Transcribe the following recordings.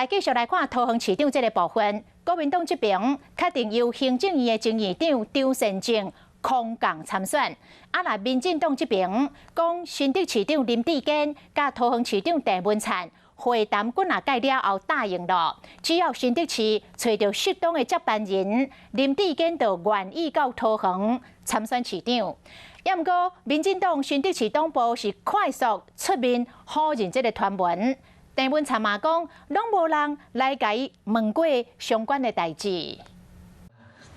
繼續來看桃園市長這個部分，國民黨這邊確定由行政院的前院長張善政空降參選。啊，若民進黨這邊講新竹市長林智堅佮桃園市長鄭文燦會談幾若擺了後答應了，只要新竹市揣著適當的接班人，林智堅就願意到桃園參選市長。也毋過，民進黨新竹市黨部是快速出面否認這個傳聞。鄭文燦嘛講，攏無人來共伊問過相關的代誌。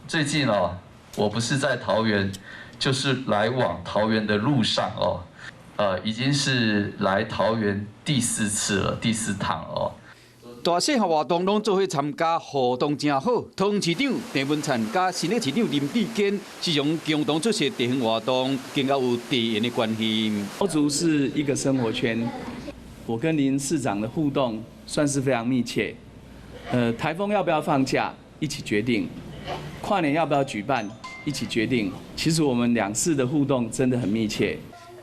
最近哦，我不是在桃園，就是來往桃園的路上哦，已經是來桃園第四次了，第四趟哦。大細項活動攏做伙參加，互動誠好。桃園市長鄭文燦佮新竹市長林智堅，時常共同出席地方活動，更加有地緣的關係。桃竹是一個生活圈，我跟林市長的互動算是非常密切。颱風要不要放假，一起決定；跨年要不要舉辦，一起決定。其實我們兩市的互動真的很密切。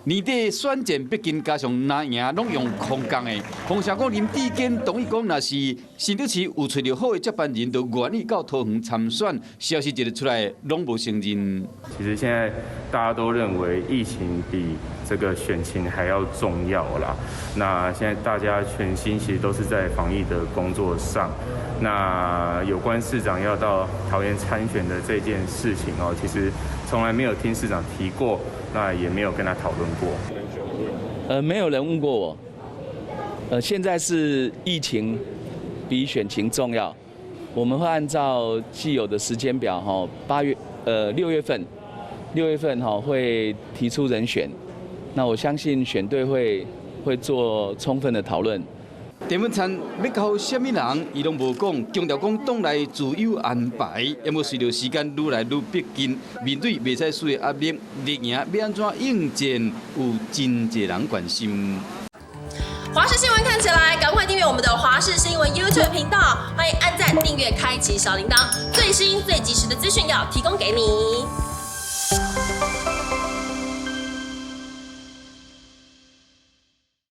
年底選戰逼近，加上藍營攏用空降的，風聲講林智堅同意講，若是新竹市有揣著好的接班人，就願意到桃園參選。消息一日出來，攏無承認。其實現在大家都認為疫情比這個選情還要重要啦。那現在大家全心其實都是在防疫的工作上。那有關市長要到桃園參選的這件事情哦，其實從來沒有聽市長提過，那也沒有跟他討論過。沒有人問過我。現在是疫情比選情重要，我們會按照既有的時間表，哈，8月，6月份，6月份哈會提出人選。那我相信選隊會做充分的討論。鄭文燦欲交啥物人，伊攏無講，強調講黨內自有安排。也無隨著時間愈來愈逼近，面對袂使輸的壓力，綠營欲按怎應戰，有真濟人關心。華視新聞看起來，趕快訂閱我們的華視新聞 YouTube 頻道，歡迎按讚、訂閱、開啟小鈴鐺，最新最及時的資訊要提供給你。